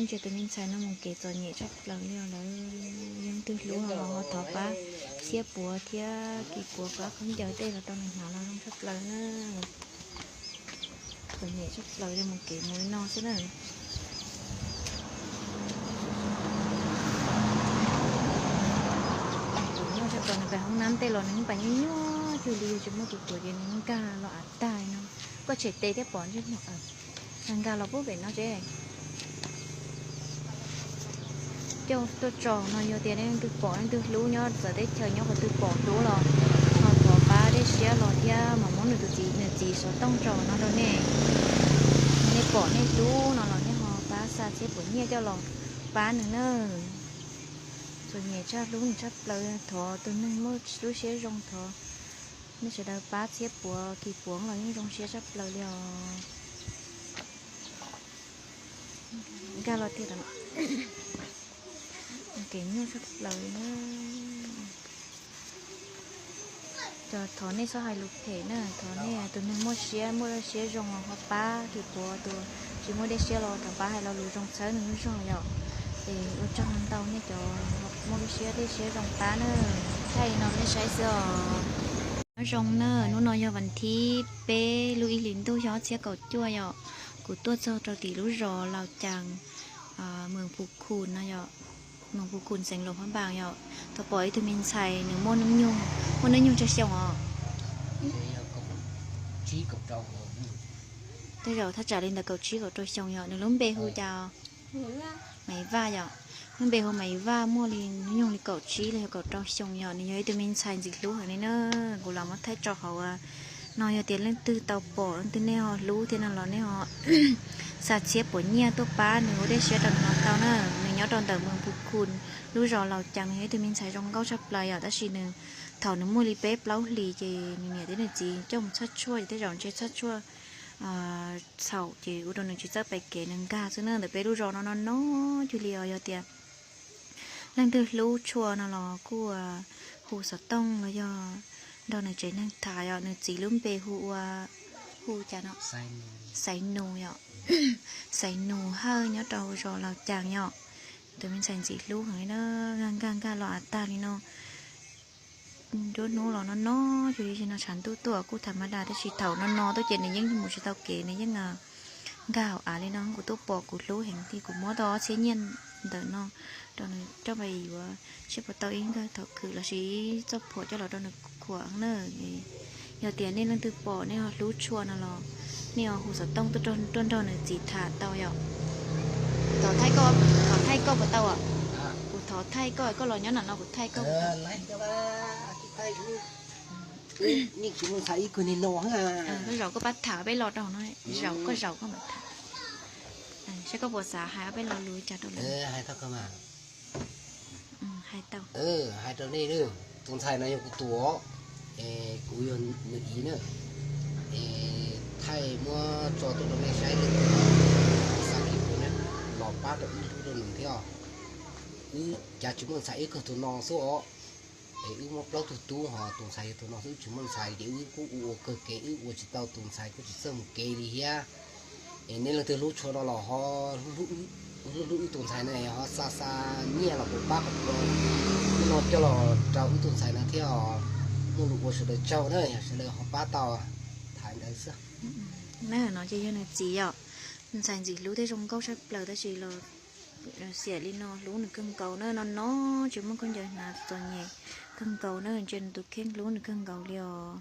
Ntsia tus me ntxhais no mus kev txom nyem tshaj plaws li os. Lawv yog leej twg hlub los ho thov pab txhiab puav thiab kis puav pab khaub ncaws tej los rau nws hnav los zoo tshaj plaws na. Txom nyem tshaj plaws li, mus kev mus li no xwb na. Tus nyuaj tshaj plaws, nws pais hoob nab tej los nws pais nyuaj nyuaj cuag li, yog tsis muaj tus tuav ces nws nkag los av tag no. Koj tshem tes thiab pom ntsej muag nkag los pub pem no tsev. Coj tuaj tso no, yog tias nej leej twg pom leej twg hlub nyob txawv teb chaws nyob qhov twg pom hlub los ho thov pab dej siab los thiab mam muab nws tus txiv, nws txiv xov tooj tso no rau nej. Nej pom nej hlub no los nej ho pab xa txhiab puav nyiaj coj los pab nws na. Txom nyem tshaj, hlub nws tshaj plaws, thov tus neeg muaj lub siab zoo thov nej sawv daws pab txhiab puav kis puav los yeej zoo siab tshaj plaws li os. Nkag los tiag, kev nyuaj tshaj plaws li na. Thov nej txhob hais lus phem na, thov nej tus neeg muaj siab, muaj dej siab zoo los ho pab kis puav, tus tsis muaj dej siab los thov pab hais lo lus zoo txhawb nws lub zog yom. Es ua tsaug ntau nej cov muaj lub siab dej siab zoo pab na. Thaij li no nej saib xwb os. Nyob zoo na, hnub no yog vas thib peb lub ib hlis ntuj xyoo ob txhiab kaum cuaj yom. Kuv tuaj txog rau tim lub zos Laus Cas, Moos Phu Khun no yom, Moos Phu Khun xeev Luas Phab Npas yom. Tau pom ib tug me ntxhais nws muaj hnub nyoog, muaj hnub nyoog tsawg xyoo os? Tej zaum thaj tsam li ntawm kaum tsib kaum rau xyoo yom. Nws lub npe hu cas? Maiv Vaj yom. Lub npe hu Maiv Vaj, muaj li hnub nyoog li kaum tsib los yog kaum rau xyoo yom. Nws yog ib tug me ntxhais ntxim hlub heev li na. Kuv los muab thaij tso hauv no, yog tias leej twg tau pom leej twg nej ho hlub thiab no los nej ho xa txhiab puav nyiaj tuaj pab nws ua dej siab rau nws ho tau na. Nws nyob rau ntawm Moos Phu Khun, lub zos Laus Cas. Nws yog ib tug me ntxhais zoo nkauj tshaj plaws yom, tab sis nws thaum nws muaj li peb plaub hlis ces nws niam thiab nws txiv coj mus txhaj tshuaj ces tej zaum ntshe txhaj tshuaj txhaum ces ua rau nws tsis txawj pais kev, nws nkag xwb na. Ntawm peb lub zos no no no cuag li os. Yog tias leej twg hlub tshua no los kuj hu xov tooj los yog nrog nws tsev neeg tham yom. Nws txiv lub npe hu ua, hu cas no? Xaiv Nus yom. Xaiv Nus Hawj nyob rau zos Laus Cas yom. Tus me ntxhais ntxim hlub heev li na, nkag nkag nkag los av tag li no. Nruab hnub los no no cuag li no, tshav ntuj tuaj kuj tham ma das, tab sis thaum no no tuaj ces nws yeej mus tsis tau kev, nws yeej nkag hauv av li no. Kuv tuaj pom kuv hlub heev thiab kuv muab tau ob txhiab nyiaj ntawm no rau nws coj pais yuav seb puas tau ib nkawg thaum khwm lossis ib txoj phuam coj los rau nws khuam na. Yog tias nej leej twg pom nej ho hlub tshua no los nej ho hu xov tooj tuaj nrog nws txiv tham tau yom. Thov thaij koj, thov thaij koj puas tau? Kuv thov thaij koj, koj los nyob nram no kuv thaij koj puas tau? Zaum koj pab tham peb lo rau no, zaum koj zaum koj mam tham. Saib koj puas xav hais ob peb lo lus cas rau lawv. Hais tau. Hais rau nej, tus ntxhais no yog kuv tus, es kuv yog nws txiv na. Es thaij muab tso tuaj rau nej saib, xa kis puav los pab rau wb hlub rau nws thiab. Wb cav tsis muaj ntxhais ib kawg tus no xwb os. Es wb muaj plaub tug tub ho tus ntxhais yog tus no xwb, wb tsis muaj ntxhais ces wb kuj ua ua kawg kev wb ua tsis tau, tus ntxhais kuj tsis txawj mus kev li thiab. Es nej leej twg hlub tshua no los ho hlub hlub wb tus ntxhais na, ho xa xa nyiaj los puas pab kom tau no coj los rau wb tus ntxhais no thiab. Muaj lus ua sawv daws tsaug na, yog sawv daws ho pab tau. Tham ntawd xwb. Na no ces yog nws txiv yom. Ntxhais ntxim hlub thiab zoo nkauj tshaj plaws tab sis los xiam li no, hlub nws kawg nkaus na, no no tsis muaj khaub ncaws hnav, txom nyem kawg nkaus na, ntsia nws tus kheej hlub nws kawg nkaus li os.